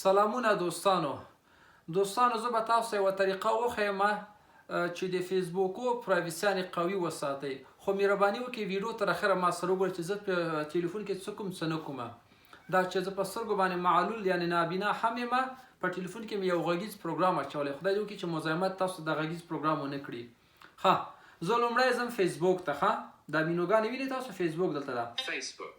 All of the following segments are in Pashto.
سلامونه دوستانو. دوستانو، زه به تاسو ته یوه طریقه وښیم چې د فیسبوکو privacy یانې قوي وساتئ، خو مهرباني وکړئ ویډیو تر اخره ما سره وګورئ چې زه په ټلیفون کې څه کوم، څه نه کوم. دا چې زه په سترګو باندې معلول یعنې نابینا هم یم، په ټلیفون کې مې یو غږیز پروګرام اچولی. خدای دې وکړي چې مزاحمت تاسو د غږیز پروګرام ونه کړي. ښه، زه لومړی ځم فیسبوک ته. ښه، دا مینوګانې وینئ تاسو؟ فیسبوک دلته ده. Facebook.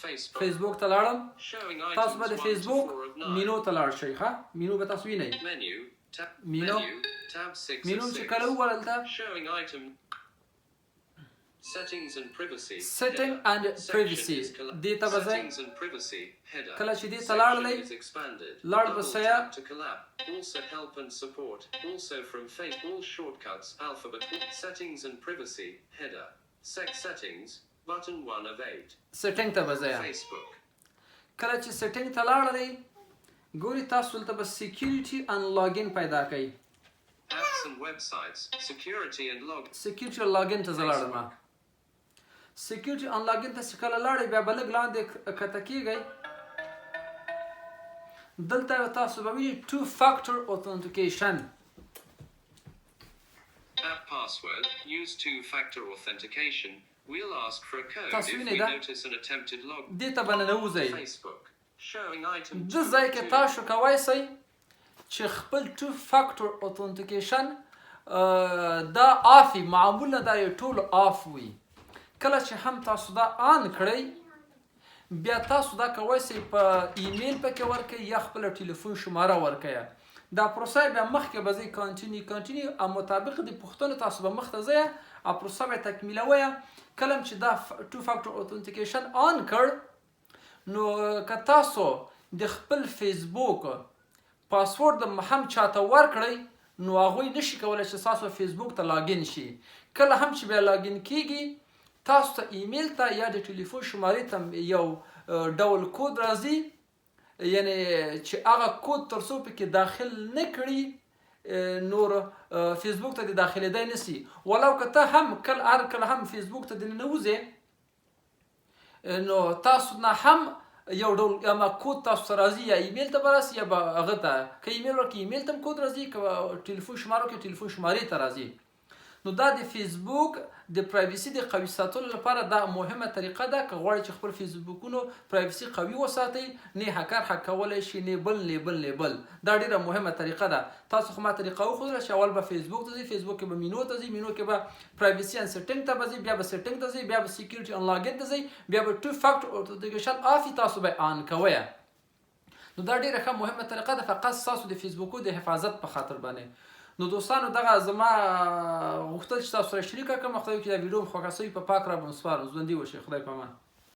Facebook. فیسبوک ته لاړم. Showing تاسو items به د 1 to فیسبوک 4 of 9. مینو ته لاړ شئ. ښه، مینو به تاسو وینئ. Menu. Tab. مینو. Menu. Tab 6 مینو of چې 6. کله ووهل ته Showing item. Settings and privacy. Setting header. and Section privacy. is دې ته به ځئ. Settings and privacy. Header. کله چې دې ته Section لاړلئ، is expanded. لاړ به Double سئ. tap to collapse. Also help and support. Also from face. All shortcuts. Alphabet. Settings and privacy. Header. Sec settings. Button 1 of 8. Setting ته به ځئ. Facebook. کله چې setting ته لاړلئ، ګوري تاسو دلته به security and login پیدا کړئ. Apps and websites. Security and log. Security login ته زه لاړم. Security and login ته چې کله لاړئ، بیا به لږ لاندې کته کیږئ. دلته تاسو به وینئ two factor authentication. App password. Use two-factor authentication. We'll ask for a code تاسو if وینئ we دا؟ notice an attempted log. دې ته به ننوځئ. Facebook. Showing item د ځای کې 2. تاسو کوای سئ چې خپل two factor authentication دا off، معمولا دا یې ټول off وي. کله چې هم تاسو دا on کړئ، بیا تاسو دا کوای سئ په ایمیل پکې ورکړئ یا خپل ټلیفون شماره ورکړئ. دا پروسه بیا مخکې به ځئ، continue، continue، او مطابق د پوښتنو تاسو به مخته ځئ او پروسه به تکمیلوئ. کله چې دا two factor authentication on کړ، نو که تاسو د خپل فیسبوک پاسورډ هم چاته ورکړئ، نو هغوی نشي کولی چې تاسو فیسبوک ته login شي. کله هم چې بیا login کیږي، تاسو ته ایمیل ته یا د ټلیفون شمارې ته یو ډول کود راځي، یعنی چې هغه کود تر څو پکې داخل نه کړي، نور فیسبوک ته د داخلېدای نسی. ولو که ته هم کله هر کله هم فیسبوک ته د ننوځې، نو تاسو نه هم یو ډول اما کود تاسو ته راځي، یا ایمیل ته به راسي یا به هغه ته. که ایمیل ورکړي، ایمیل ته هم کود راځي، که ټلیفون شماره ورکړي، ټلیفون شمارې ته راځي. نو دا د فیسبوک د privacy د قوي ساتلو لپاره دا مهمه طریقه ده. که غواړئ چې خپل فیسبوکونو privacy قوي وساتئ، نه هکر هک کولی شي، نه بل، نه بل، نه بل. دا ډیره مهمه طریقه ده. تاسو خو ما طریقه وښودله چې اول به فیسبوک ته ځئ، فیسبوک کې به مینو ته ځئ، مینو کې به privacy and setting ته به ځئ، بیا به setting ته ځئ، بیا به security and login ته ځئ، بیا به two factor authentication off تاسو به on کوئ. نو دا ډیره ښه مهمه طریقه ده، فقط ستاسو د فیسبوکو د حفاظت په خاطر باندې. نو دوستانو، دغه زما غوښتل چې تاسو سره شریکه کړم. خدای وکړي دا ویډیو مو خوښه سوي. په پاک رب مو سپارم. ژوندي اوسئ. خدای په امان.